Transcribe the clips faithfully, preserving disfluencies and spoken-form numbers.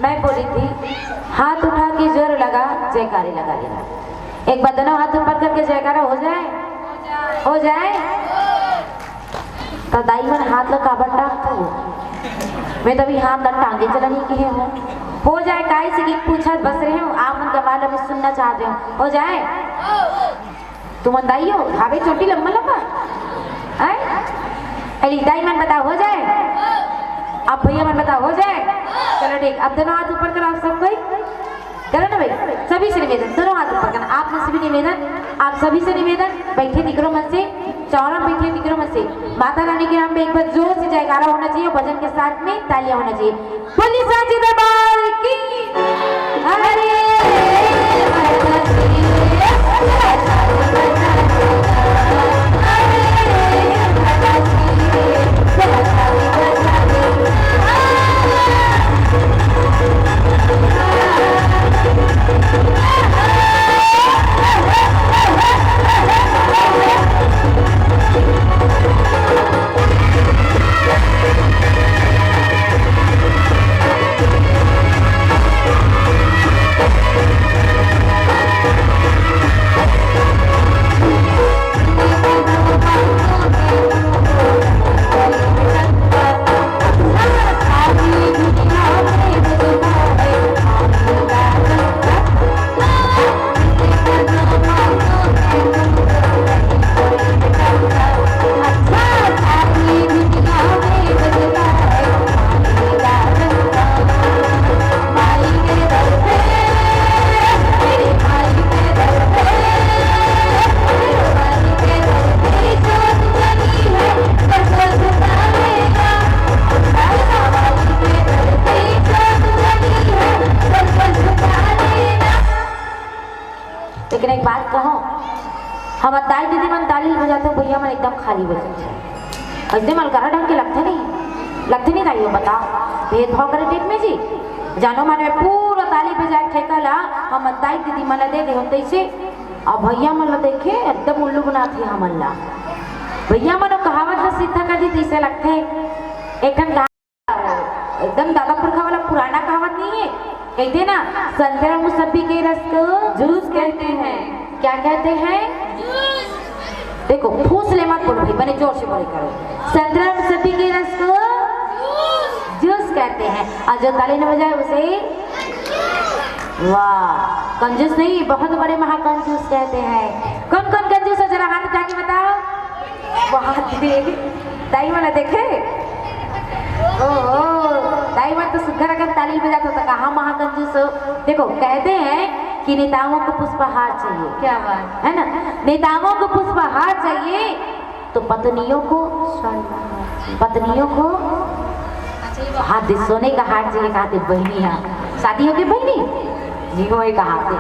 मैं बोली थी, हाथ उठा के जोर लगा, जयकारे लगा देना। एक बार दोनों हाथ ऊपर करके जयकारा हो जाए, हो जाए। तो दाई मन हाथ ला काबर टांगत हो? मैं तो अभी हाथ ला टांगे चला नहीं कहे हो। हो जाए, काय से कि पूछत बस रहे हो, आप मन के आवाज अभी सुनना चाहते हो। हो जाए? तुमन दाई हो, हावे चोटी लंबा लंबा। हैं? अरे दाई मन बताओ, हो जाए? आप भैया मन बताओ, हो जाए? चलो ठीक, अब दोनों हाथ ऊपर करो आप सब कोई। करो ना भाई, सभी से निवेदन, दोनों हाथ ऊपर करना। आप मन से भी निवेदन, आप सभी से निवेदन, बैठे दिकरो मन से, चौरा में बैठे दिकरो मन से, माता रानी के नाम पे एक बार जोर से जयकारा होना चाहिए, भजन के साथ में तालियां होना चाहिए। बोलिए सांची दरबार की। अरे लेकिन एक बात कहो, हमर दाई दीदी मन ताली बजाते, भैया मन एकदम खाली बजाते। ऐसे मलकरा ढंग के लगथे नहीं, लगथे नहीं दाई हो, बताओ, भेदभाव करे टाइप में जी। जानो माने में पूरा ताली बजाए ठेका ला हमर दाई दीदी मन ला दे दे हो तैसे, अब भैया मन ला देखे एकदम उल्लू बनाथे हमन ला। भैया मन कहावत ला सीधा कर दी तैसे लगथे। एक ठन एकदम दादा पुरखा वाला पुराना कहावत नहीं है, कहते ना, संतरा मुसब्बी के रस को जूस कहते हैं। क्या कहते हैं? देखो, फूस ले मत बोलो भाई, बने जोर से बोले करो। संतरा मुसब्बी के रस को जूस कहते हैं, और जो ताली न बजाए उसे, वाह, कंजूस नहीं, बहुत बड़े महाकंजूस कहते हैं। कौन कौन कंजूस है, जरा हाथ उठा के बताओ। बहुत ही। दाई मन देखे? ओहो, दाई मन तो सुग्घर अकन ताली बजात होता, कहाँ महाकंजूस हो। देखो, कहते हैं कि नेताओं को पुष्पहार चाहिए। क्या बात। है ना? नेताओं को पुष्पहार चाहिए तो पत्नियों को स्वर्णहार चाहिए। पत्नियों को हाथ दे, सोने का हार चाहिए, कहा थे बहनी। हाँ, शादी हो गई बहनी जी, होए कहा थे।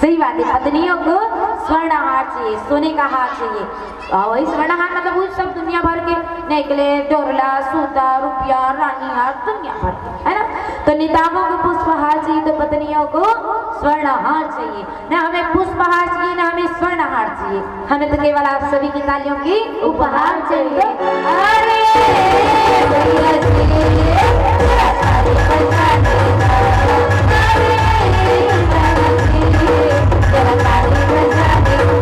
सही बात है, पत्नियों को स्वर्णहार चाहिए, सोने का हार चाहिए। और वही स्वर्णहार मतलब वही सब दुनिया भर के नेकलेस, डोरला, सूता, रुपया, रानी हार, दुनिया भर के, है ना? तो नेताओं को पुष्पहार चाहिए तो पत्नियों को स्वर्णहार चाहिए। ना हमें पुष्पहार चाहिए, ना हमें स्वर्णहार चाहिए, हमें तो केवल आप सभी की तालियों की उपहार चाहिए। अरे भैया जी, जरा ताली बजा दे। अरे भैया जी, जरा ताली बजा दे।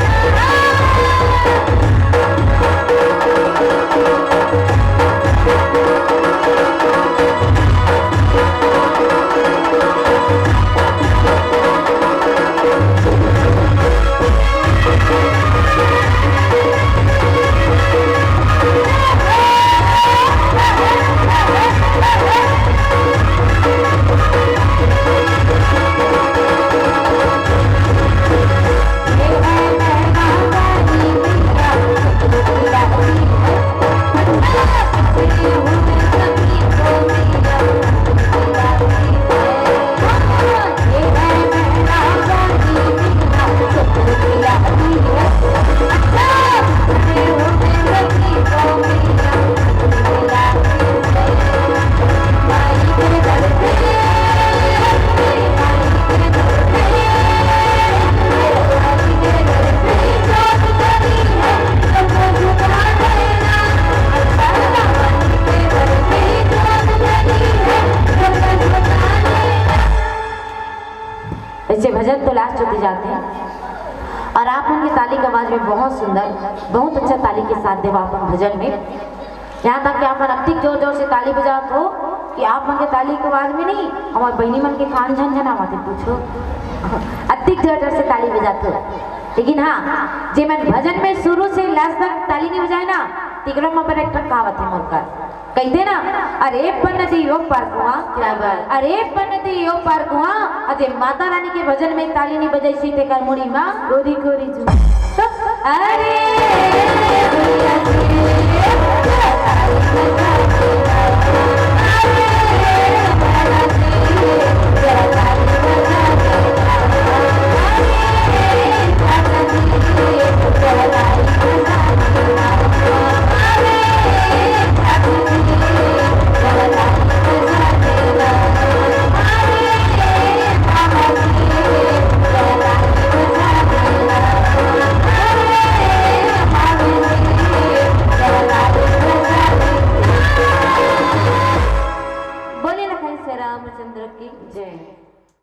बहुत सुंदर, बहुत अच्छा ताली के साथ देवा अपन भजन में। यहाँ तक कि आप मन अतिक जोर जोर से ताली बजात हो कि आप मन के ताली के आवाज में नहीं, हमारे बहनी मन के कान झन झन आवत है, पूछो। अतिक जोर जोर से ताली बजात हो। लेकिन हाँ, जे मन भजन में शुरू से लास्ट तक ताली नहीं बजाए ना, तिकरो में पर एक ठन कहावत है मोर कर। कहते ना, अरे पन दियो परकुआ, क्या बात। अरे पन दियो परकुआ, अजे माता रानी के भजन में ताली नहीं बजाई सी तेकर मुड़ी माँ। कोरी कोरी जू। तो अरे भैया जी,